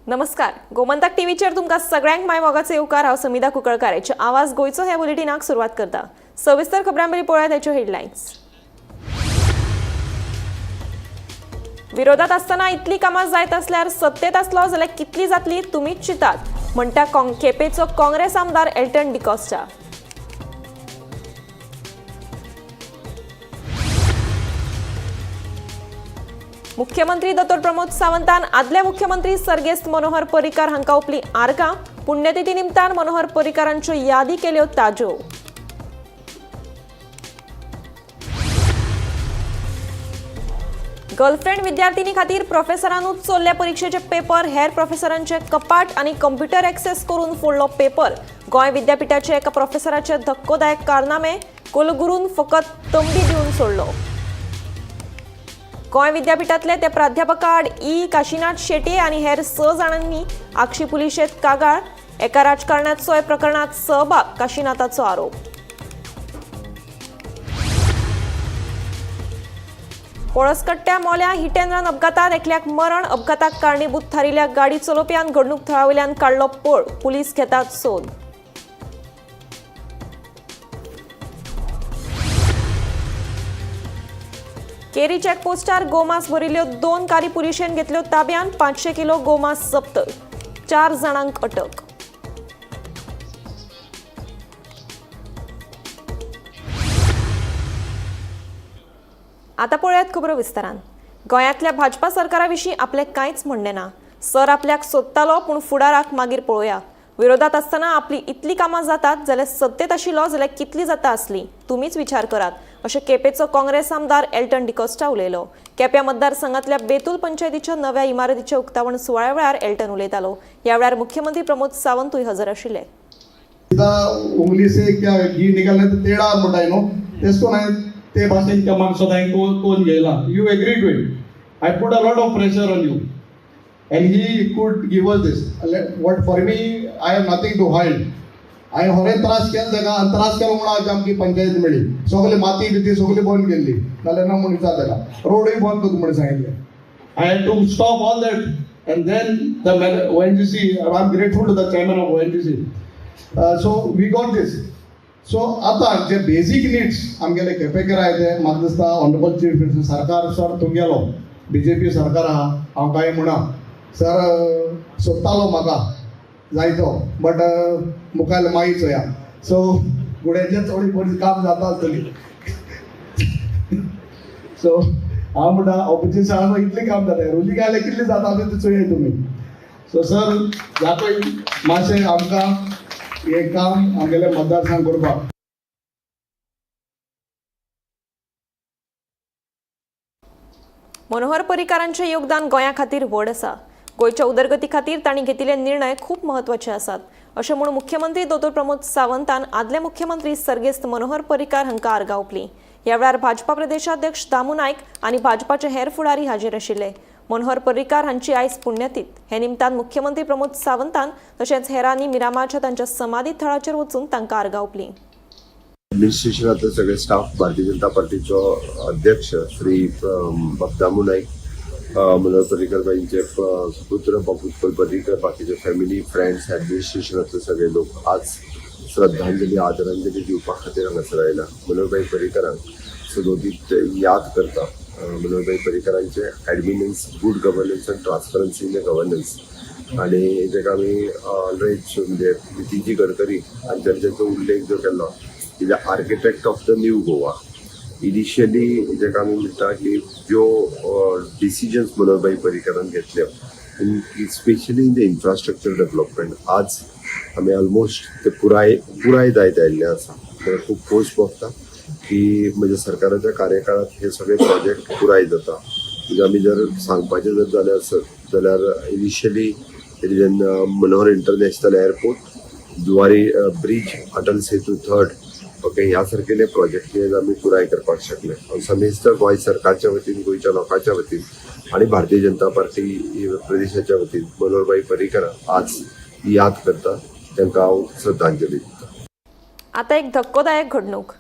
नमस्कार, गोमंतक टीव्हीचेर तुमकां सगळ्यांक माय मोगाचो येवकार. हांव समिधा कुंकळकार. हेचे आवाज गोंयचो ह्या बुलेटिनाक सुरवात करता. सविस्तर खबरां पयलीं पळोवया त्याच्यो हेडलायन्स. विरोधात आसतना इतली कामां जायत आसल्यार सत्तेत आसलो जाल्यार कितली जातली तुमीच चिंतात, म्हणटा केपेचो काँग्रेस आमदार एल्टन डिकॉस्टा. मुख्यमंत्री दोतोर प्रमोद सावंतान आदले मुख्यमंत्री सर्गेस्त मनोहर पर्रीकार हांकां ओपली आर्गां. पुण्यतिथी निमतान मनोहर पर्रीकारांच्यो यादी केल्यो ताज्यो. गर्लफ्रेंड विद्यार्थिनी खातीर प्रोफेसरानूच चोरले परिक्षेचे पेपर. हेर प्रोफेसरांचे कपाट आनी कंप्युटर एक्सेस करून फोडलो पेपर. गोंय विद्यापीठाचे एका प्रोफेसराचे धक्कोदायक कारनामे. कुलगुरून फकत तंबी दिवन सोडलो. गोंय विद्यापीठातले ते प्राध्यापका आड ई काशीनाथ शेट्ये आनी हेर 6 जाणांनी आगशी पुलिशेंत कागाळ. एका राजकारण्याचोय प्रकरणात सहभाग, काशीनाथाचो आरोप. पळसकट्ट्या मोल्या हिट अँड रन अपघातात एकल्याक मरण. अपघाताक कारणीभूत थारिल्ल्या गाडी चलोवप्यान घडणूक थळावयल्यान काडलो पळ. पुलीस घेतात सोद. केरी चेकपोस्टार गोमांस भरिल्ल्यो 2 कारी पुलिशेन घेतल्यो ताब्यान. 500 किलो गोमांस जप्त, 4 जाणांक अटक. आता पळयात खबरो विस्तारान. गोंयांतल्या भाजपा सरकारा विशीं आपलें कांयच म्हणणें ना. सर आपल्याक सोदतालो, पूण फुडाराक मागीर पळोवया. विरोधात आसतना आपली इतली कामां जातात जाल्यार सत्तेत आशिल्लो जाल्यार कितली जाता आसली, तुमीच विचार करात, अशें केपेचो काँग्रेस आमदार एल्टन डिकॉस्टा उलयलो. केप्या मतदारसंघातल्या बेतूल पंचायतीच्या नव्या इमारतीच्या उक्तावण सुवाळ्या वेळार एल्टन उलयतालो. ह्या वेळार मुख्यमंत्री प्रमोद सावंतूय हजर आशिल्ले. उंगली से क्या घी निकालने तो टेढ़ा म्हणटाय न्हू, तेश कोन हांवें ते भाशेन त्या माणसात हांवें कोण घेयला. You agree to it. I put a lot of pressure on you and he could give us this. What for me, I have nothing to hide. हांवें होरें त्रास केले ताका आनी त्रास केलो म्हणून आज आमची पंचायत मेळ्ळी. सगळी माती बिती सगळी बंद केल्ली, नाल्यार ना म्हूण विचार ताका. रोडूय बंद करता म्हूण सांगिल्लें. I had to stop all that and then the ONGC, I am grateful to the chairman of ONGC. So we got this. So आतां जे बेजीक निड्स आमगेले केपेकर आहाय ते म्हाका दिसता ऑनरेबल चीफ मिनिस्टर सरकार सर तुमगेलो बीजेपी सरकार आहा. हांव कांय म्हणा सर सोदतालो म्हाका जायतो, बट मुखार मागीर चोया. सो गुड्याचेर चड बरी काम जाता आसतली. सो हांव म्हणटा ऑपोजिशन आसा इतलें काम जाता, रुलींग आयल्यार कितलें जाता तें चोयाय तुमी. सो सर जातोय मातशें आमकां हें काम आमगेले मतदारसंघ करपाक. मनोहर पर्रीकारांचें योगदान गोंया खातीर व्हड आसा. गोंयच्या उदरगती खातीर तांणी घेतिल्ले निर्णय खूब म्हत्वाचे आसात, अशें म्हूण मुख्यमंत्री दोतोर प्रमोद सावंतान आदले मुख्यमंत्री सर्गेस्त मनोहर पर्रीकार हांकां आर्गां ओंपलीं. ह्या वेळार भाजपा प्रदेशाध्यक्ष दामू नायक आनी भाजपाचे हेर फुडारी हाजीर आशिल्ले. मनोहर पर्रीकार हांची आयज पुण्यतीथ. हे निमतान मुख्यमंत्री प्रमोद सावंतान तशेंच हेरांनी मिरामारच्या तांच्या समाधी थळाचेर वचून तांकां आर्गां ओंपलीं. ॲडमिनिस्ट्रेशनाचो सगळे स्टाफ, भारतीय जनता पार्टीचो अध्यक्ष श्री दामू नाईक, मनोहर पर्रीकर बाईंचे सुपुत्र बाबू उत्पल पर्रीकर, बाकीचे फॅमिली फ्रेंड्स, ॲडमिनिस्ट्रेशनातले सगळे लोक आज श्रद्धांजली आदरांजली दिवपा खातीर हांगासर आयला. मनोहरभाई पर्रीकरांक सदोदीत याद करता. Manoharbhai पर्रीकरांचे ॲडमिनन्स, good governance and transparency in the governance आणि जेका आमी ऑलरेज म्हणजे नितीनजी गडकरी हांच्यान तांचो उल्लेख जो केल्लो, is the architect of the new Goa. Initially जेका आमी म्हणटा की ज्यो डिसिजन्स मनोहरभाई पर्रीकरान घेतल्यो, specially in the infrastructure development, आज आमी ऑलमोस्ट ते पुराय पुराय जायत आयिल्ले आसा. म्हाका खूब खोस भोगता की म्हज्या सरकाराच्या कार्यकाळात हे सगळे प्रोजेक्ट पुराय जाता. म्हणजे आमी जर सांगपाचें जर जालें आसत जाल्यार initially it is an Manohar International Airport, Zuari Bridge, Atal Setu third, okay, ह्या सारकेले प्रोजेक्ट आमी पुराय करपाक शकले. हांव समेस्त गोंय सरकारच्या वतीन, गोंयच्या लोकांच्या वतीन आनी भारतीय जनता पार्टी प्रदेशाच्या वतीन मनोहरभाई पर्रीकर आज याद करता. तांकां हांव श्रद्धांजली दिता. आता एक धक्कोदायक घडणूक.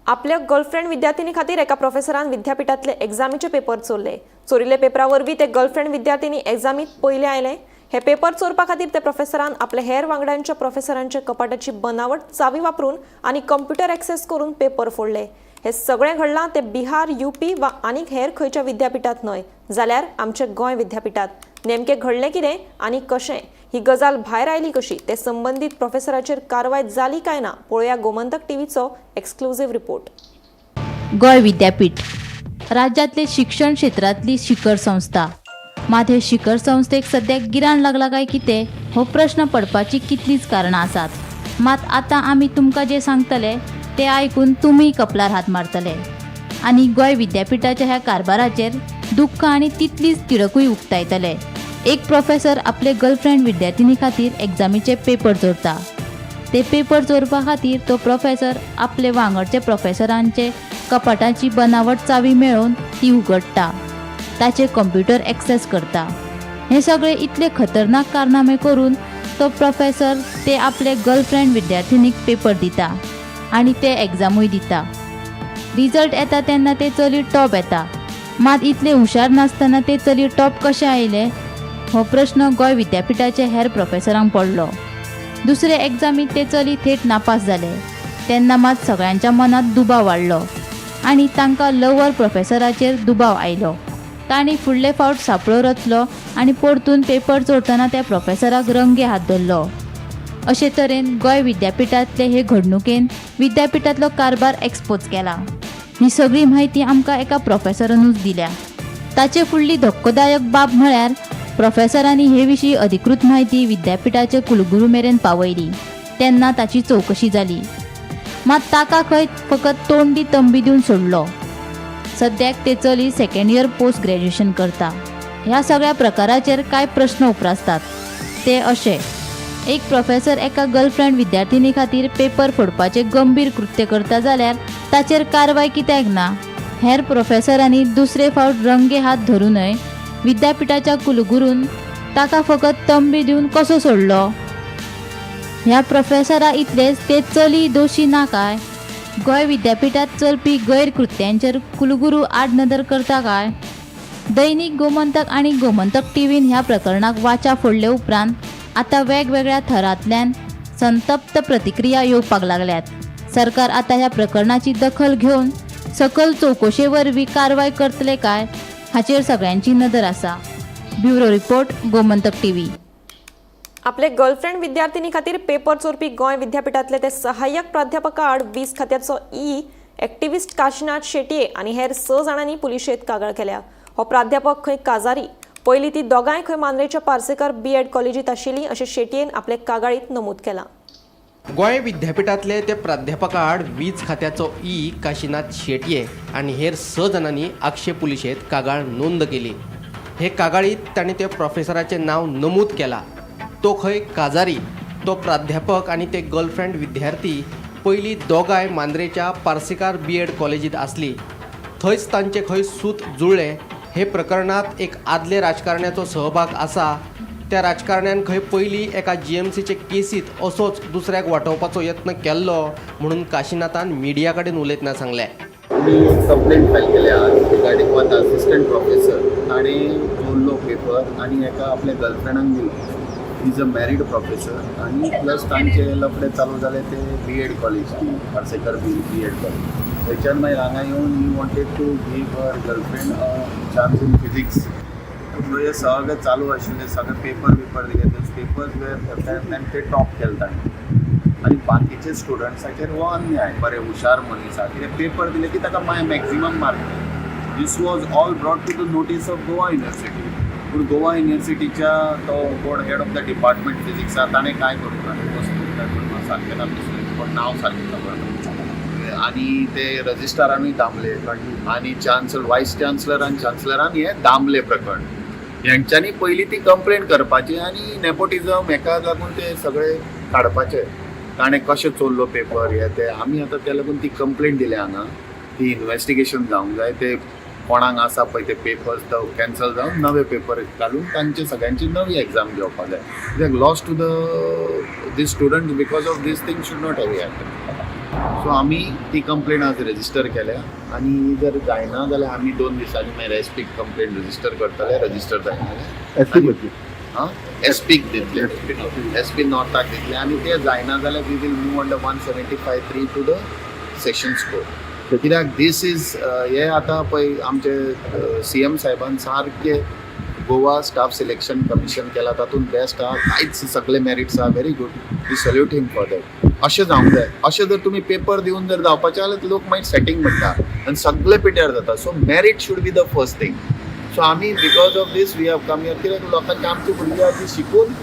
आपल्या गर्लफ्रेंड विद्यार्थिनी खातीर एका प्रोफेसरान विद्यापीठातले एग्जामीचे पेपर चोरले. चोरिल्ले पेपरा वरवीं ते गर्लफ्रेंड विद्यार्थिनी एग्जामीत पयले आयले. हे पेपर चोरपा खातीर त्या प्रोफेसरान आपल्या हेर वांगड्यांच्या प्रोफेसरांच्या कपाटाची बनावट चावी वापरून आनी कंप्युटर एक्सेस करून पेपर फोडले. हे सगळें घडलां ते बिहार, युपी वा आनीक हेर खंयच्या विद्यापिठात न्हय, जाल्यार आमच्या गोंय विद्यापिठात. नेमकें घडलें कितें आनी कशें, ही गजाल भायर आयली कशी, ते संबंदीत प्रोफेसराचेर कारवाय जाली काय ना, पळोवया गोमंतक टीव्हीचो एक्सक्लुझिव्ह रिपोर्ट. गोंय विद्यापीठ राज्यांतले शिक्षण क्षेत्रांतली शिखर संस्था. मात हे शिखर संस्थेक सद्याक गिराण लागला काय कितें हो प्रश्न पडपाची कितलींच कारणां आसात. मात आतां आमी तुमकां जें सांगतले तें आयकून तुमी कपलार हात मारतले आनी गोंय विद्यापिठाच्या ह्या कारभाराचेर दुख्ख आनी तितलीच तिडकूय उक्तायतले. एक प्रोफेसर आपले गर्लफ्रेंड विद्यार्थिनी खातीर एग्जामीचे पेपर चोरता. ते पेपर चोरपा खातीर तो प्रोफेसर आपले वांगडचे प्रोफेसरांचे कपाटाची बनावट चावी मेळोवन ती उगडटा, ताचे कंप्युटर एक्सेस करता. हे सगळे इतले खतरनाक कारनामे करून तो प्रोफेसर ते आपले गर्लफ्रेंड विद्यार्थिनीक पेपर दिता आनी ते एग्जामूय दिता. रिजल्ट येता तेन्ना ते चली टॉप येता. मात इतले हुशार नासतना ते चली टॉप कशें आयले हो प्रश्न गोंय विद्यापिठाचे हेर प्रोफेसरांक पडलो. दुसरे एग्जामीत ते चली थेट नापास जाले तेन्ना मात सगळ्यांच्या मनात दुबाव वाडलो आनी तांकां लवर प्रोफेसराचेर दुबाव आयलो. तांणी फुडले फावट सापळो रचलो आनी परतून पेपर चोरतना त्या प्रोफेसराक रंगे हात धरलो. अशे तरेन गोंय विद्यापिठांतले हे घडणुकेन विद्यापिठांतलो कारभार एक्सपोज केला. ही सगळी म्हायती आमकां एका प्रोफेसरानूच दिल्या. ताचे फुडली धक्कोदायक बाब म्हळ्यार प्रोफेसरांनी हे विशीं अधिकृत म्हायती विद्यापिठाचे कुलगुरू मेरेन पावयली तेन्ना ताची चवकशी जाली. मात ताका खंय फकत तोंडी तंबी दिवन सोडलो. सद्याक ते चली सेकंड इयर पोस्ट ग्रॅज्युएशन करता. ह्या सगळ्या प्रकाराचेर कांय प्रश्न उप्रासतात ते अशे: एक प्रोफेसर एका गर्लफ्रेंड विद्यार्थिनी खातीर पेपर फोडपाचें गंभीर कृत्य करता जाल्यार ताचेर कारवाय कित्याक ना? हेर प्रोफेसरांनी दुसरे फावट रंगे हात धरूनय विद्यापिठाच्या कुलगुरून ताका फकत तंबी दिवन कसो सोडलो? ह्या प्रोफेसरा इतलेच ते चली दोशी ना काय? गोंय विद्यापिठांत चलपी गैरकृत्यांचेर कुलगुरू आडनदर करता काय? दैनिक गोमंतक आनी गोमंतक टीव्हीन ह्या प्रकरणाक वाचा फोडले उपरांत आतां वेगवेगळ्या थरांतल्यान संतप्त प्रतिक्रिया येवपाक लागल्यात. सरकार आतां ह्या प्रकरणाची दखल घेवन सकल चवकशे वरवीं कारवाय करतले काय हाचेर सगळ्यांची नदर आसा. Bureau report, Gomantak TV. आपले गर्लफ्रेंड विद्यार्थिनी खातीर पेपर चोरपी गोंय विद्यापिठांतले ते सहाय्यक प्राध्यापका आड वीज खात्याचो ई एक्टिव्हिस्ट काशीनाथ शेटये आनी हेर 6 जाणांनी पुलिशेंत कागाळ केल्या. हो प्राध्यापक खंय काजारी. पयलीं ती दोगांय खंय मांद्रेच्या पार्सेकर बी एड कॉलेजीत आशिल्ली अशें शेटयेन आपले कागाळीत नमूद केलां. गोंय विद्यापिठांतले ते प्राध्यापका आड वीज खात्याचो ई काशीनाथ शेटये आनी हेर 6 जाणांनी आगशे पुलिशेंत कागाळ नोंद केली. हे कागाळीत तांणी त्या प्रोफेसराचें नांव नमूद केलां. तो खंय काजारी. तो प्राध्यापक आनी ते गर्लफ्रेंड विद्यार्थी पयलीं दोगांय मांद्रेच्या पार्सेकार बी एड कॉलेजींत आसली. थंयच तांचें खंय सूत जुळ्ळें. हे प्रकरणांत एक आदले राजकारण्याचो सहभाग आसा. त्या राजकारण्यान खंय पयलीं एका जीएमसीचे केसीत असोच दुसऱ्याक वाटोवपाचो यत्न केल्लो म्हणून काशीनाथान मिडिया कडेन उलयतना सांगलें. मी एक कंप्लेंट फायल केल्या रिगार्डींग वन असिस्टंट प्रोफेसर. ताणें चोरलो पेपर आनी एका आपल्या गर्लफ्रेंडाक दिलो. Is a married professor आनी प्लस तांचे लफडे चालू जाले ते बी एड कॉलेज, ती पार्सेकर बी एड कॉलेज. थंयच्यान मागीर हांगा येवन he wanted to give her girlfriend chance in physics. हे सगळें चालू आशिल्लें, सगळे पेपर बिपर दिले, those papers were ते टॉप केले ताणें आनी बाकीचे स्टुडंट्साचेर हो अन्याय. बरे हुशार मनीस आहा, कितें पेपर दिले की ताका मागीर maximum mark. This was all brought to the notice of Goa University, पूण गोवा युनिवर्सिटीच्या तो कोण हेड ऑफ the department फिजिक्सा, ताणें कांय करूंक ना. वस्तू काय कोण म्हाका सारकें ना दिसलें, कोण नांव सारकें खबर ना. आनी ते रजिस्ट्रारानूय दामले आनी चान्सलर, वायस चान्सलर आनी चान्सलरान हे दामले प्रकरण. हेंच्यांनी पयलीं ती कंप्लेन करपाची आनी नेपोटिजम हेका लागून ते सगळे काडपाचे, ताणें कशें चोरलो पेपर हे ते. आमी आतां त्या लागून ती कंप्लेन दिल्या हांगा. ती इन्वेस्टिगेशन जावंक जाय. ते कोणाक आसा पळय ते पेपर्स, तो कॅन्सल जावन नवे पेपर घालून तांचे सगळ्यांची नवी एग्जाम घेवपाक जाय, कित्याक loss to the this student because of this thing should not have happen. So आमी ती कंप्लेन आज रजिस्टर केल्या आनी जर जायना जाल्यार आमी 2 दिसांनी मागीर एस पीक कंप्लेन रजिस्टर करतले, रजिस्टर जायना जाल्यार. S P. आं एस पीक दितले, एस पी नॉर्थाक दितले आनी ते जायना जाल्यार we will move under 175(3) to the sessions court. कित्याक these is हे आतां पळय आमचे सी एम साहेबान सारके गोवा स्टाफ सिलेक्शन कमिशन केला, तातूंत बेस्ट आहा, कांयच सगळे मेरिट्स आहा. Very good, we salute him for that. अशें जावंक जाय. अशें जर तुमी पेपर दिवन जर जावपाचें जाल्यार लोक मागीर सेटींग म्हणटा आनी सगळे पिड्ड्यार जाता. So merit should be the first thing. So आमी because of this we have come here, कित्याक लोकांचे आमची भुरगीं आहा ती शिकून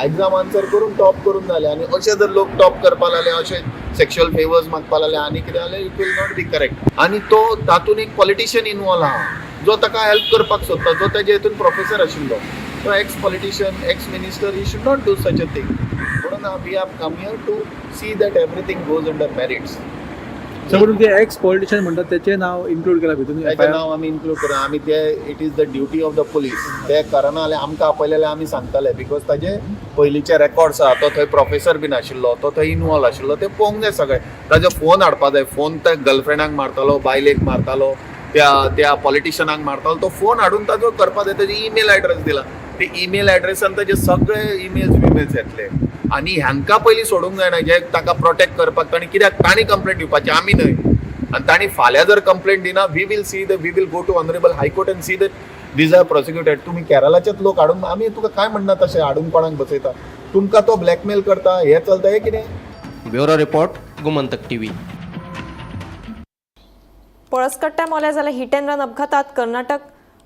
एग्जाम आन्सर करून टॉप करून जाले आनी अशें जर लोक टॉप करपा लागले, अशें सेक्शुअल फेवर्स मागपा लागले आनी कितें जाल्यार it will not be correct. आनी तो तातूंत एक पॉलिटिशियन इनवॉल्व आहा जो ताका हेल्प करपाक सोदता, जो तेजे हितून प्रोफेसर आशिल्लो. तो ex politician, ex minister, he should not do such a thing. म्हणून we have come here to see that everything goes under merits. Sir, पण ते एक्स पॉलिटिशियन म्हणटात तेचें नांव इन्क्लूड केलां भितून? ताचें नांव आमी इन्क्लूड करूं. आमी ते it is the duty of the police. ते करना जाल्यार आमकां आपयलें जाल्यार आमी सांगतले, because ताजे पयलींचे रेकॉर्ड्स आहा. तो थंय प्रोफेसर बीन आशिल्लो, तो थंय इनवॉल्व आशिल्लो, ते पळोवंक जाय सगळें. ताजो फोन हाडपा जाय. फोन त्या गर्लफ्रेंडाक मारतालो, बायलेक मारतालो, त्या त्या पॉलिटिशियनाक मारतालो, तो फोन हाडून ताजो करपा जाय. ताजे ईमेल एड्रेस दिला, ते ईमेल एड्रेसान ताजे सगळे ईमेल्स बिमेल्स येतले. आनी हांकां पयलीं सोडूंक जायना जे ताका प्रोटेक्ट करपाक तांणी, कित्याक तांणी कंप्लेंट दिवपाची, आमी न्हय. आनी तांणी फाल्यां जर कंप्लेंट दिना, we will see the we will go to honourable high court and see that these are prosecuted. तुमी केरलाचेच लोक हाडून, आमी तुका काय म्हणना तशें हाडून कोणाक बसयता, तुमकां तो ब्लॅकमेल करता, हें चलता, हें कितें? Bureau report, Gomantak TV. पळसकट्ट्या मोल्या जाल्या हिट अँड रन अपघातात कर्नाटक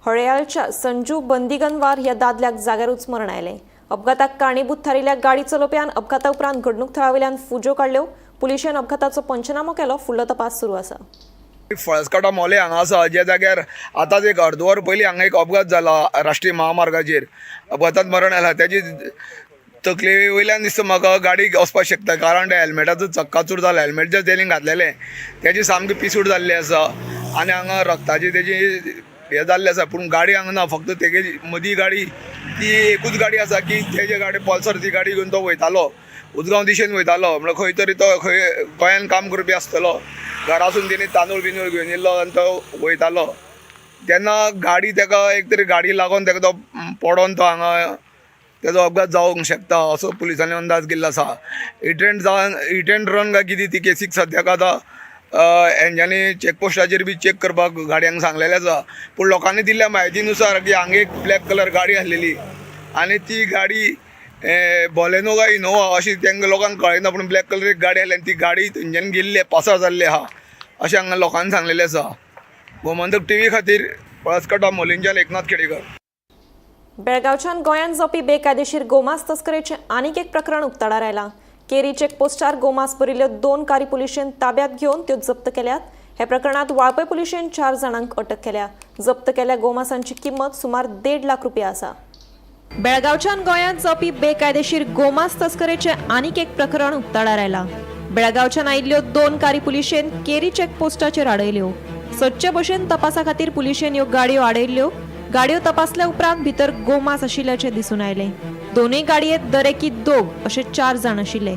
हळेयालच्या संजू बंदिगनवार ह्या दादल्याक जाग्यारूच मरण आयलें. अपघाताक कारणीभूत थारिल्ल्या गाडी चलोवप्यान अपघाता उपरांत घडणूक थळावेल्यान फुज्यो काडल्यो. पुलिशेन अपघाताचो पंचनामो केलो. फुडलो तपास सुरू आसा. फळसकाटा मोले हांगा आसा, ज्या जाग्यार आतांच एक अर्द वर पयलीं हांगा एक अपघात जाला. राष्ट्रीय महामार्गाचेर अपघातात मरण आयला. तेजी तकले वयल्यान दिसता म्हाका गाडी वचपाक शकता, कारण त्या हेल्मेटाचो चक्काचूर जाला. हेल्मेट जे तेणी घातलेलें तेजी सामकी पिसूड जाल्ली आसा आनी हांगा रक्ताची तेजी हें जाल्लें आसा. पूण गाडी हांगा ना, फक्त तेगे मदीं गाडी ती एकूच गाडी आसा की तेजे गाडी पल्सर, ती गाडी घेवन तो वयतालो, उजगांव दिशेन वयतालो. म्हणल्यार खंय तरी तो खंय गोंयान काम करपी आसतलो. घरासून तेणी तांदूळ बिंदूळ घेवन येयल्लो आनी तो वयतालो तेन्ना गाडी तेका एक तरी गाडी लागोन तेका तो पडोन तो हांगा तेजो अपघात जावंक शकता असो पुलिसांनी अंदाज केल्लो आसा. हिट एंड जावन हिट एंड रन काय कितें ती केसीक सद्याक आतां हेंच्यांनी चॅकपोस्टाचेर बी चॅक करपाक गाडयांक सांगलेलें आसा. पूण लोकांनी दिल्ल्या म्हायती नुसार की हांगा एक ब्लॅक कलर गाडी आसलेली आनी ती गाडी बॉलेनो काय इनोवा अशी तांकां लोकांक कळना, पूण ब्लॅक कलर एक गाडी आसली आनी ती गाडी थंयच्यान गेल्ली, पासार जाल्ली आहा अशें हांगा लोकांनी सांगलेलें आसा. गोमंतक टीव्ही खातीर पळसकटा मोलींच्यान एकनाथ खेडेकर. बेळगांवच्यान गोंयांत जावपी बेकायदेशीर गोमांस तस्करेचें आनीक एक प्रकरण उक्ताडार आयलां. केरी चेकपोस्टार गोमांस भरिल्ल्यो दोन कारी पुलिशेन ताब्यात घेवन त्यो जप्त केल्यात. ह्या प्रकरणात वाळपय पुलिशेन चार जाणांक अटक केल्या. जप्त केल्ल्या गोमांसांची किंमत सुमार 1.5 लाख रुपया आसा. बेळगांवच्यान गोंयांत जावपी बेकायदेशीर गोमांस तस्करेचें आनीक एक प्रकरण उक्ताडार आयलां. बेळगांवच्यान आयिल्ल्यो दोन कारी पुलिशेन केरी चेकपोस्टाचेर आडयल्यो. सदचे भशेन तपासा खातीर पुलिशेन ह्यो गाडयो आडयल्ल्यो. गाडयो तपासल्या उपरांत भितर गोमांस आशिल्ल्याचें दिसून आयलें. दोनूय गाडयेत दरेकी दोग अशे चार जाण आशिल्ले.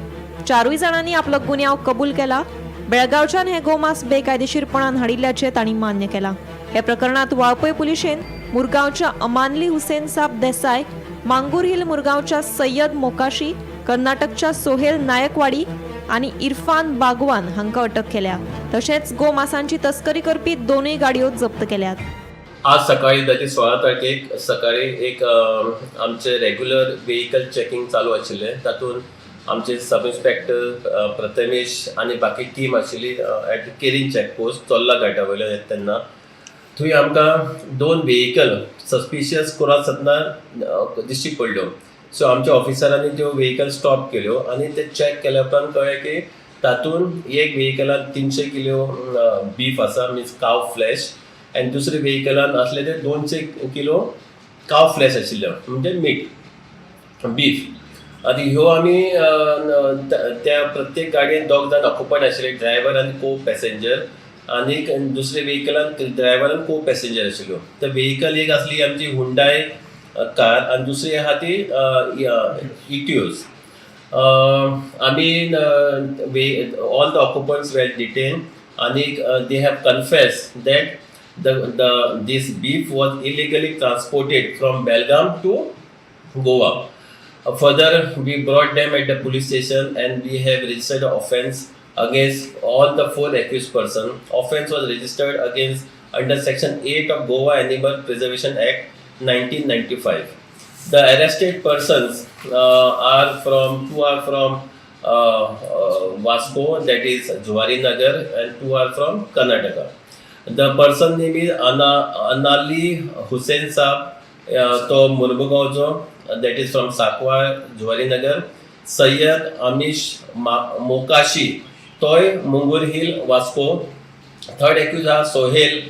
चारूय जाणांनी आपलो गुन्यांव कबूल केला. बेळगांवच्यान हे गोमांस बेकायदेशीरपणान हाडिल्ल्याचें तांणी मान्य केलां. ह्या प्रकरणात वाळपय पुलिशेन मुरगांवच्या अमानली हुसेन साब देसाय, मांगूर हिल मुरगांवच्या सय्यद मोकाशी, कर्नाटकच्या सोहेल नायकवाडी आनी इरफान बागवान हांकां अटक केल्या. तशेंच गोमांसांची तस्करी करपी दोनूय गाडयो जप्त केल्यात. आज सकाळी ताची 16 तारखेक सकाळी एक आमचे रेग्युलर वेहिकल चॅकिंग चालू आशिल्लें. तातूंत आमचे सब इन्स्पेक्टर प्रथमेश आनी बाकी टीम आशिल्ली एट केरी चॅकपोस्ट, चोर्ला घाटा वयल्यान येता तेन्ना थंय आमकां दोन व्हेकल सस्पिशियस क्रॉस जातना दिश्टी पडल्यो. सो आमच्या ऑफिसरांनी त्यो व्हेकल स्टॉप केल्यो आनी ते चॅक केल्या उपरांत कळ्ळें की तातूंत एक व्हेकलान 300 किलो बीफ आसा, मिन्स काव फ्लॅश, आनी दुसरे व्हेकलान आसले ते 200 किलो काव फ्लॅश आशिल्ले, म्हणजे मीट बीफ. आनी ह्यो आमी त्या प्रत्येक गाडयेन दोग जाण ऑक्युपंट आशिल्ले, ड्रायव्हर आनी को पॅसेंजर, आनी दुसरे व्हेकलान ड्रायव्हर आनी को पॅसेंजर आशिल्ल्यो. तर व्हेकल एक आसली आमची हुंडाय कार आनी दुसरी आहा ती इटिओज. आमी all the occupants were detain आनी they have confess that the this beef was illegally transported from Belgaum to Goa. Further, we brought them at the police station and we have registered the offence against all the four accused person. Offence was registered against under section 8 of Goa Animal Preservation Act 1995. The arrested persons are from two are from Vasco, that is Zuari Nagar, and two are from Karnataka. The person name is Anali Hussain Saab, तो मुर्मुगांवचो, that is from Sancoale, Zuari Nagar. Syed Amish Mokashi, तोय Mungor Hill, Vasco. Third accused आहा Sohail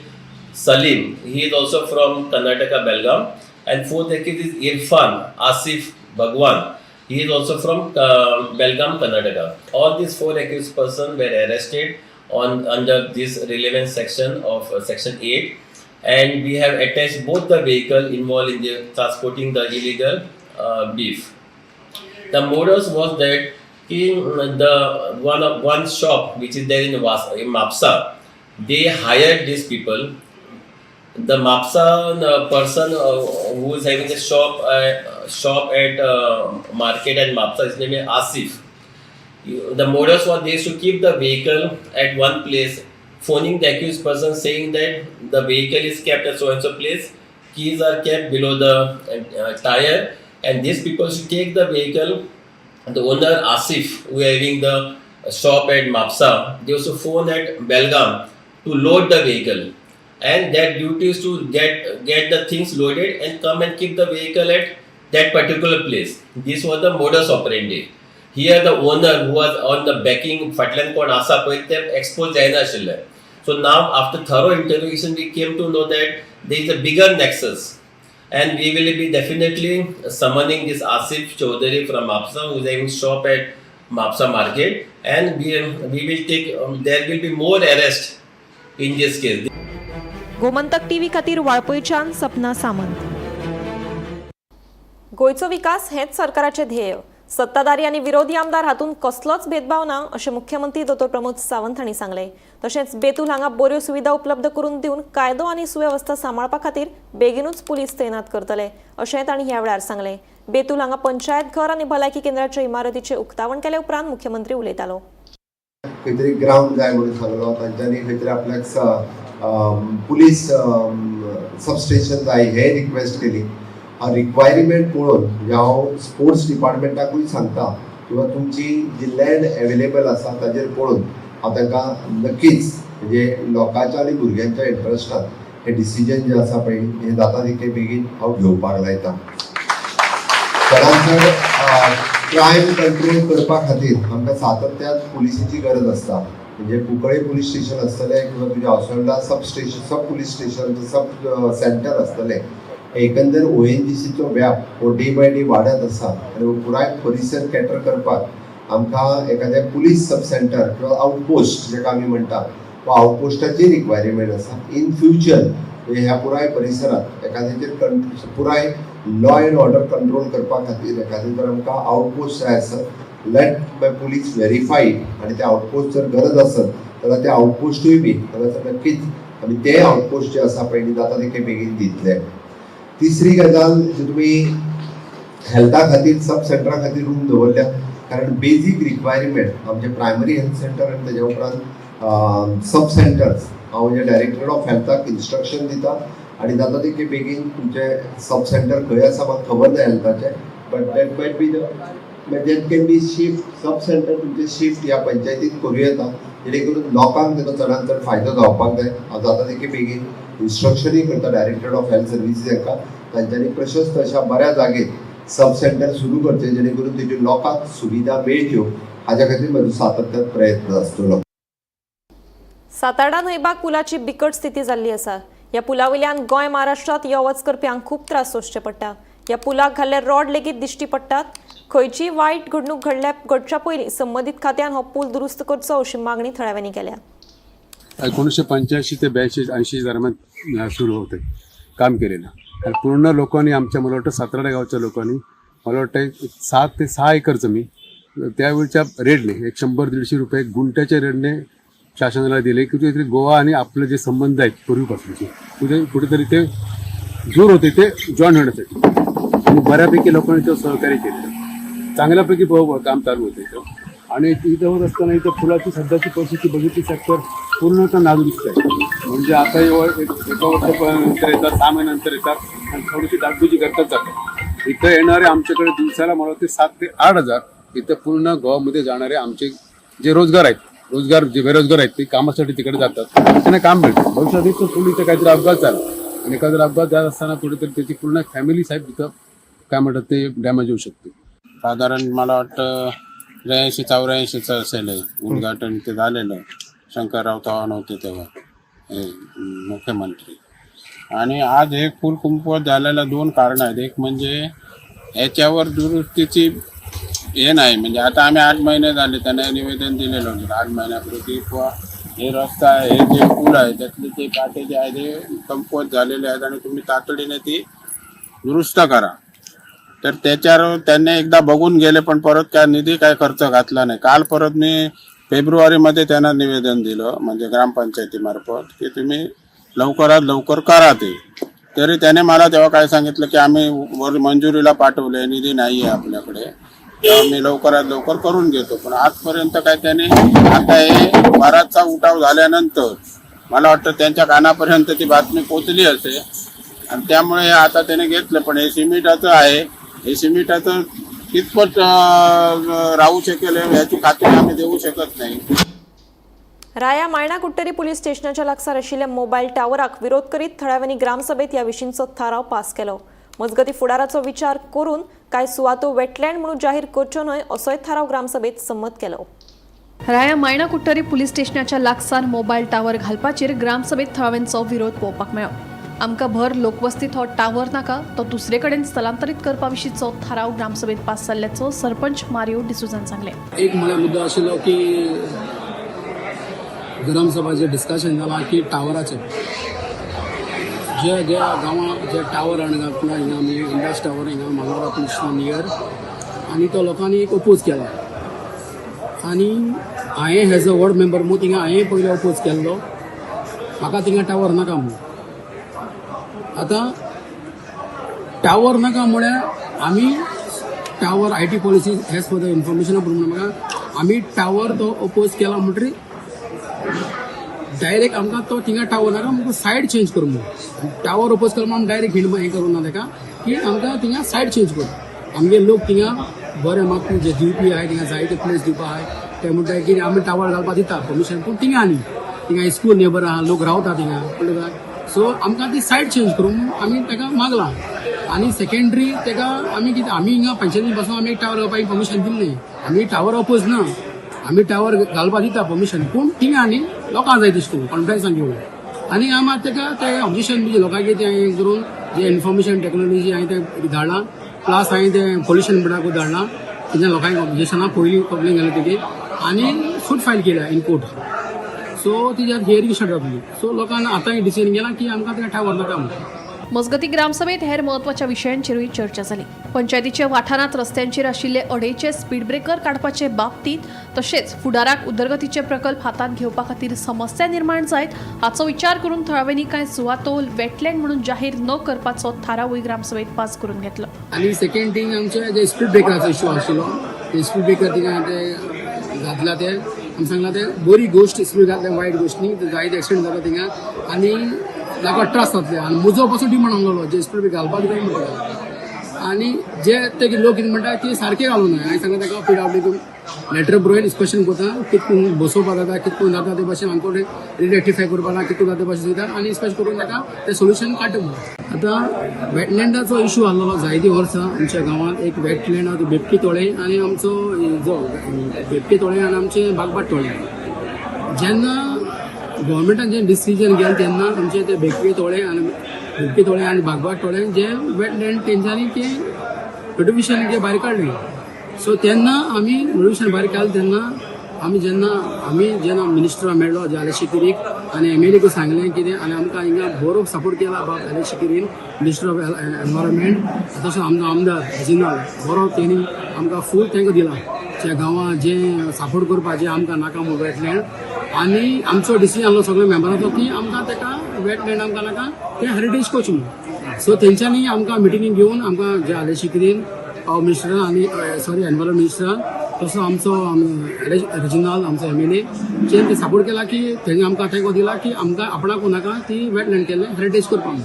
Salim, he is also from Karnataka, Belgaum. And fourth accused is Irfan Asif Bhagwan, he is also from Belgaum, Karnataka. All these four accused persons were arrested on under this relevant section of section 8, and we have attached both the vehicle involved in the transporting the illegal beef. The modus was that in the one shop which is there in Mapsa, they hired these people. The Mapsa person who is having a shop at market at Mapsa, his name is Asif. The modus was they used to keep the vehicle at one place, phoning the accused person saying that the vehicle is kept at so and so place, keys are kept below the tire, and these people should take the vehicle. The owner Asif, who is having the shop at Mapsa, they also phone at Belgaum to load the vehicle, and that duty is to get the things loaded and come and keep the vehicle at that particular place. This was the modus operandi. Here the owner who was on the backing फाटल्यान कोण आसा पळय ते expose जायना आशिल्ले. So now after thorough interrogation we came to know that there is a bigger nexus, and we will be definitely summoning this Asif Chaudhary from Mapsa, who is having shop at Mapsa market, and we will take there will be more arrest in this case. Gomantak TV खातीर वाळपयच्यान सपना सामंत. गोंयचो विकास हेंच सरकाराचें ध्येय. सत्ताधारी आनी विरोधी आमदार हातूंत कसलोच भेदभाव ना अशें मुख्यमंत्री दोतोर प्रमोद सावंत हांणी सांगलें. तशेंच बेतूल हांगा बऱ्यो सुविधा उपलब्ध करून दिवन कायदो आनी सुवेवस्था सांबाळपा खातीर बेगीनूच पुलीस तैनात करतले अशें तांणी ह्या वेळार सांगलें. बेतूल हांगा पंचायत घर आनी भलायकी केंद्राचे इमारतीचें उक्तावण केले उपरांत मुख्यमंत्री उलयतालो. खंय तरी ग्रावंड जाय म्हणून सांगलो तांच्यांनी, खंय तरी आपल्याक पुलीस सबस्टेशन जाय हे रिक्वेस्ट केली. रिक्वायरमेंट पळोवन म्हणजे हांव स्पोर्ट्स डिपार्टमेंटाकूय सांगता किंवा तुमची जी लँड एवेलेबल आसा ताजेर पळोवन हांव तांकां नक्कीच म्हणजे लोकांच्या आनी भुरग्यांच्या इंट्रस्टान हें डिसिजन जें आसा पळय हें जाता तितके बेगीन हांव घेवपाक लायता. चडान चड क्रायम कंट्रोल करपा खातीर आमकां सातत्यान पुलिसीची गरज आसता. म्हणजे कुंकळे पुलीस स्टेशन आसतलें किंवा तुज्या Assolda sub station sub police station sub centre आसतलें. एकंदर ONGCचो व्याप हो डे बाय डे वाडत आसा आनी पुराय परिसर कॅटर करपाक आमकां एखादें पुलीस सब सेंटर किंवा आउटपोस्ट जेका आमी म्हणटा वा आउटपोस्टाची रिक्वायरमेंट आसा. इन फ्युचर म्हणजे ह्या पुराय परिसरांत एखाद्याचेर पुराय लॉ एंड ऑर्डर कंट्रोल करपा खातीर एखादें जर आमकां आउटपोस्ट जाय आसत, लेट माय पुलीस व्हेरीफाय आनी ते आउटपोस्ट जर गरज आसत जाल्यार ते आउटपोस्टूय बी हांगासर नक्कीच आमी ते आउटपोस्ट जे आसा पळय जाता तितके बेगीन दितले. तिसरी गजाल जी तुमी हेल्था खातीर सब सेंटरा खातीर रूम दवरल्या, कारण बेजीक रिक्वायरमेंट आमचे प्रायमरी हेल्थ सेंटर आनी तेज्या उपरांत सब सेंटर्स हांव म्हणजे डायरेक्टर ऑफ हेल्थाक इन्स्ट्रक्शन दिता आनी जाता तितके बेगीन तुमचे सब सेंटर खंय आसा म्हाका खबर ना हेल्थाचें, but that might be the that can be shift sub centre तुमचे शिफ्ट ह्या पंचायतीन करूं येता, जेणे करून लोकांक तेजो चडान चड फायदो जावपाक जाय. हांव जाता तितके बेगीन इन्स्ट्रक्शनूय करता डायरेक्टर ऑफ हेल्थ सर्विसीस हांकां, तांच्यांनी प्रशस्त अशा बऱ्या जागेत सब सेंटर सुरू करचें जेणे करून तेज्यो लोकांक सुविधा मेळच्यो हाज्या खातीर म्हजो सातत्यान प्रयत्न आसतलो. सातारडा न्हंयबाग पुलाची बिकट स्थिती जाल्ली आसा. ह्या पुला वयल्यान गोंय महाराष्ट्रांत यो वच करप्यांक खूब त्रास सोंसचे पडटा. ह्या पुलाक घाल्ले रॉड लेगीत दिश्टी पडटात. खंयचीय वायट घडणूक घडच्या पयलीं संबंदीत खात्यान हो पूल दुरुस्त करचो अशी मागणी थळाव्यांनी केल्या. 1985 ते 82 80 दरम्यान सुरू होते काम केलेलं आणि पूर्ण लोकांनी आमच्या, मला वाटतं सातारा गावच्या लोकांनी, मला वाटतं 7 ते 6 एकर जमीन त्यावेळच्या रेटने एक 100-150 रुपये गुंठ्याच्या रेटने शासनाला दिले की कुठेतरी गोवा आणि आपले जे संबंध आहेत पूर्वीपासूनचे कुठे कुठेतरी ते जोर होते ते जॉईन होण्यासाठी. आणि बऱ्यापैकी लोकांनी तो सहकार्य केलेलं, चांगल्यापैकी काम चालू होतं इथं. आणि इथं होत असताना इथं पुलाची सध्याची परिस्थिती बघितली तर पूर्णतः नादुरुस्त आहे. म्हणजे आता एका वर्षानंतर येतात, 6 महिन्यानंतर येतात आणि थोडीशी डागडुजी करतात जातात. इथं येणारे आमच्याकडे दिवसाला मला वाटते 7 ते 8 हजार इथं पूर्ण गोवामध्ये जाणारे आमचे जे रोजगार आहेत, रोजगार जे बेरोजगार आहेत ते कामासाठी तिकडे जातात, त्यांना काम मिळतं. भविष्यात इथं पूल इथं काहीतरी अपघात झाला आणि एखादा अपघात झाला असताना कुठेतरी त्याची पूर्ण फॅमिली साहेब इथं काय म्हणतात ते डॅमेज होऊ शकते. साधारण मला वाटतं 83-84चं असेल उद्घाटन ते झालेलं. शंकरराव चव्हाण होते तेव्हा मुख्यमंत्री. आणि आज हे पूल कुमकुवत झालेला 2 कारणं आहेत. एक म्हणजे याच्यावर दुरुस्तीची हे नाही, म्हणजे आता आम्ही 8 महिने झाले त्यांना निवेदन दिलेलं होतं 8 महिन्यापूर्वी की बुवा हे रस्ता आहे, हे जे पूल आहे त्यातले ते काटे जे आहे ते कमकुवत झालेले आहेत आणि तुम्ही तातडीने ती दुरुस्त करा. तर त्याच्यावर त्यांनी एकदा बघून गेले पण परत काय निधी काय खर्च घातला नाही. काल परत मी फेब्रुवारीमध्ये त्यांना निवेदन दिलं म्हणजे ग्रामपंचायतीमार्फत की तुम्ही लवकरात लवकर करा ते. तरी त्याने मला तेव्हा काय सांगितलं की आम्ही वर मंजुरीला पाठवले, निधी नाही आहे आपल्याकडे, तेव्हा मी लवकरात लवकर करून घेतो. पण आजपर्यंत काय त्याने आता हे बराचसा उठाव झाल्यानंतर मला वाटतं त्यांच्या कानापर्यंत ती बातमी पोचली असेल आणि त्यामुळे आता त्याने घेतलं. पण हे सिमेंटाचं आहे, हे सिमेंटाचं कितपत राहू शकेल याची खात्री आम्ही देऊ शकत नाही. राया मायणा कुट्टरी पुलीस स्टेशनाच्या लागसार आशिल्ल्या मोबायल टावराक विरोध करीत थळाव्यांनी ग्रामसभेत ह्या विशींचो थाराव पास केलो. मजगती फुडाराचो विचार करून काय सुवातो वेटलँड म्हणून जाहीर करच्यो न्हय असोय थाराव ग्रामसभेत संमत केलो. राया मायणा कुट्टरी पुलीस स्टेशनाच्या लागसार मोबायल टावर घालपाचेर ग्रामसभेत थळाव्यांचो विरोध पळोवपाक मेळ्ळो. आमकां भर लोकवस्तीत हो टावर नाका, तो दुसरे कडेन स्थलांतरीत करपा विशींचो थाराव ग्रामसभेत पास जाल्ल्याचो सरपंच मारियो डिसुजान सांगलें. एक म्हळ्यार मुद्दो आशिल्लो की ग्रामसभाचें डिस्कशन जालां की टावराचें जे ज्या गांवां जे टावर हाणून घातला हिंगा आमी इंडस टावर हिंगा मांगोरा पुलीस स्टेशन नियर आनी तो लोकांनी एक ओपोज केला आनी हांवें एज अ वॉर्ड मेंबर म्हूण थिंगा हांवें पयलीं ओपोज केल्लो, म्हाका थिंगा टावर नाका म्हूण. आतां टावर नाका म्हळ्यार आमी tower I T policy as per the इन्फॉर्मेशना प्रमाणे म्हाका आमी टावर तो ओपोज केला म्हणटरी डायरेक्ट आमकां तो थिंगा टावर नाका, आमकां सायड चेंज करूं म्हूण. टावर ओपोज केलो आमी डायरेक्ट हिंड हें करूं ना ताका की आमकां थिंगा सायड चेंज करूं. आमगे लोक थिंगा बरे मागपी जे दिवपी आहाय थिंगा जायते प्लेस दिवपा आहाय ते म्हणटा की आमी टावर घालपा दिता परमिशन, पूण थिंगा न्ही, थिंगा स्कूल नेबर आहा, लोक रावता थिंगा, कळ्ळें काय. सो आमकां ती सायड चेंज करूं आमी ताका मागलां. आनी सेकेंडरी ताका आमी कितें आमी हिंगा पंचायती पासून आमी टावर घालपाक परमिशन दिलें न्ही, आमी टावर ओपोज ना, आमी टावर घालपा दिता परमिशन, पूण थिंगा न्ही लोकांक जाय तशें करून कॉन्फिडन्सान घेवन. आनी आमी ताका ते ऑब्जेक्शन बी लोकांक तें हें करून जे इन्फॉर्मेशन टॅक्नॉलॉजी हांवें तें धाडलां, प्लस हांवें तें पोल्युशन बोर्डाकूय धाडलां, तेच्या लोकांक ऑब्जेक्शनां पयलीं कंप्लेन घाली तेजी आनी सूट फायल केल्या इन कोर्ट. सो तिच्यात हियरींग स्टार्ट जातली. सो लोकांक आतां डिसिजन केलां की आमकां तें टावर नाका म्हणून. मजगती ग्रामसभेत हेर म्हत्वाच्या विशयांचेरूय चर्चा जाली. पंचायतीच्या वाठारांत रस्त्यांचेर आशिल्ले अडेचे स्पीड ब्रेकर काडपाचे बाबतींत तशेंच फुडाराक उदरगतीचे प्रकल्प हातांत घेवपा खातीर समस्या निर्माण जायत हाचो विचार करून थळाव्यांनी कांय सुवातो वेटलँड म्हणून जाहीर न करपाचो थारावूय ग्रामसभेत पास करून घेतलो. आनी सेकंड थिंग आमचे जे स्पीड ब्रेकराचो इश्यू आशिल्लो ते स्पीड ब्रेकर थिंगा ते घातला ते आमी सांगला ते बरी गोश्ट स्पीड घातल्या, वायट गोश्ट न्ही, जायते एक्सिडंट जाता थिंगा आनी लोकांक त्रास जातले. आनी म्हजो पासून डिमांड आसलेलो जे स्पीड ब्रेकर घालपाक जाय म्हणटा आनी जे ते लोक कितें म्हणटा ते सारके घालूं नये. हांवें सांगलें ताका पीडब्ल्यू लेटर बरोवन इन्स्पेक्शन करता, कितकून बसोवपा जाता, कितकून जाता ते भाशेन आमकां रेक्टिफाय करपा ना, कितकून जाता ते भाशेन सुद्दां आनी इन्स्पेक्शन करून ताका तें सोल्युशन काडटा म्हणून. आतां वेटलँडाचो इशू आसलेलो जायतीं वर्सां आमच्या गांवांत. एक वेटलँड आहा बेबकी तोळें आनी आमचो जो बेबकी तोळें आनी आमचें बागबाट तोळें. जेन्ना गव्हर्मेंटान जें डिसिजन घेतलें तेन्ना आमचें ते बेबकी तोळें आनी बागबाट तोळें जे वेटलँड तेंच्यांनी तें नोटिफिकेशन जें भायर काडलें. सो तेन्ना आमी नोटिफिकेशन भायर काडलें तेन्ना आमी जेन्ना मिनिस्टरा मेळ्ळो जे आले शिकिरीक आनी एम एल एक सांगलें कितें आनी आमकां हिंगा बरो सपोर्ट केला बाब आले शिकिरीन, मिनिस्टर ऑफ एनवायरमेंट, तसोच आमचो आमदार रेजिनाल्ड बरो तेणी आमकां फूल तांकां दिला ज्या गांवां जे सपोर्ट करपाचें आमकां नाका म्हूण वेटलँड. आनी आमचो डिसिजन आसलो सगळ्या मेंबरांचो की आमकां ताका वेटलँड आमकां नाका, तें हेरिटेज कोच म्हूण. सो तेंच्यांनी आमकां मिटिंगेक घेवन आमकां जे आलेशिक्रीन मिनिस्टरान आनी सॉरी एनवायरमेंट मिनिस्टरान तसो आमचो रिजनल आमचो एमएलए चेन ते सपोर्ट केला की तेणी आमकां तेंको दिला की आमकां आपणाक नाका ती वेटलँड केल्लें हेरिटेज करपाक.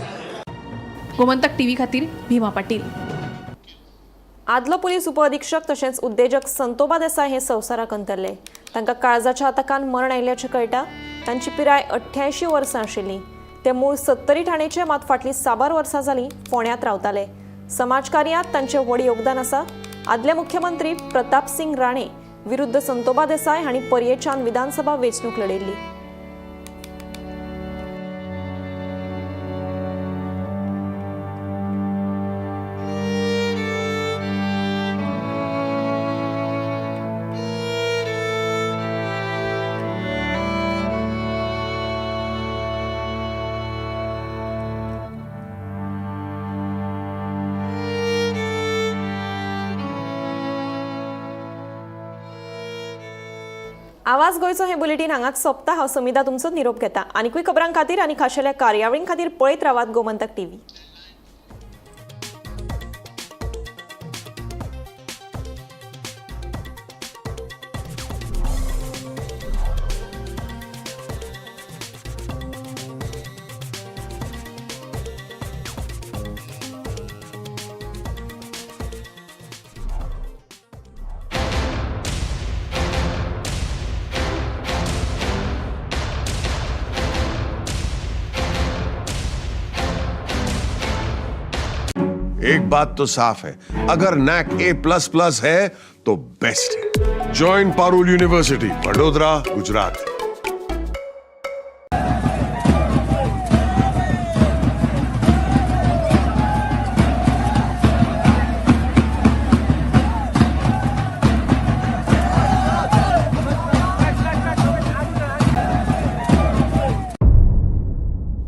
गोमंतक टीव्ही खातीर भीमा पाटील. आदलो पुलीस उपअधिक्षक तशेंच उद्देजक संतोबा देसाय हे संवसाराक अंतरले. तांकां काळजाच्या आताकान मरण आयिल्ल्याचें कळटा. तांची पिराय 88 वर्सां आशिल्ली. ते मूळ सत्तरी ठाणेचे, मात फाटलीं साबार वर्सां जालीं फोंड्यांत रावताले. समाजकार्यांत तांचें व्हड योगदान आसा. आदले मुख्यमंत्री प्रतापसिंग राणे विरुद्ध संतोबा देसाय हांणी पर्येच्यान विधानसभा वेंचणूक लढयल्ली. आवाज गोंयचो हें बुलेटीन हांगाच सोंपता. हांव समिता तुमचो निरोप घेता. आनिकूय खबरां खातीर आनी खाशेल्या कार्यावळीं खातीर पळयत रावात गोमंतक टीव्ही. एक बात तो साफ है, अगर नैक A++ है तो बेस्ट है. Join Parul university, Vadodara, Gujarat.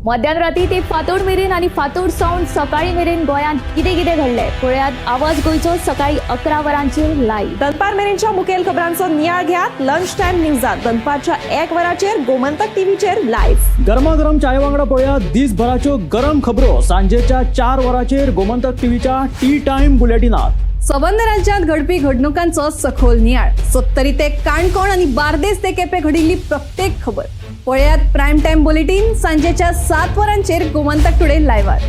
मध्यान राती ते फांतोड मेरेन आनी फांतोड सावन सकाळी मेरेन गोंयांत कितें कितें घडलें पळयात आवाज गोंयचो सकाळी 11 वरांचेर लायव्ह. दनपार मेरेनच्या मुखेल खबरांचो नियाळ घेयात लंच टायम न्यूजात दनपारच्या 1 वराचेर गोमंतक टीव्हीचेर लायव्ह. गरमागरम चाय वांगडा पळया दिसभराच्यो गरम खबरो सांजेच्या 4 वरांचेर गोमंतक टीव्हीच्या टी टायम बुलेटिनात. सबंद राज्यांत घडपी घडणुकांचो सखोल नियाळ, सत्तरी ते काणकोण आनी बार्देस ते केपें घडिल्ली प्रत्येक खबर पळयात प्रायम टायम बुलेटीन सांजेच्या 7 वरांचेर गोमंतक टुडे लायव्हार.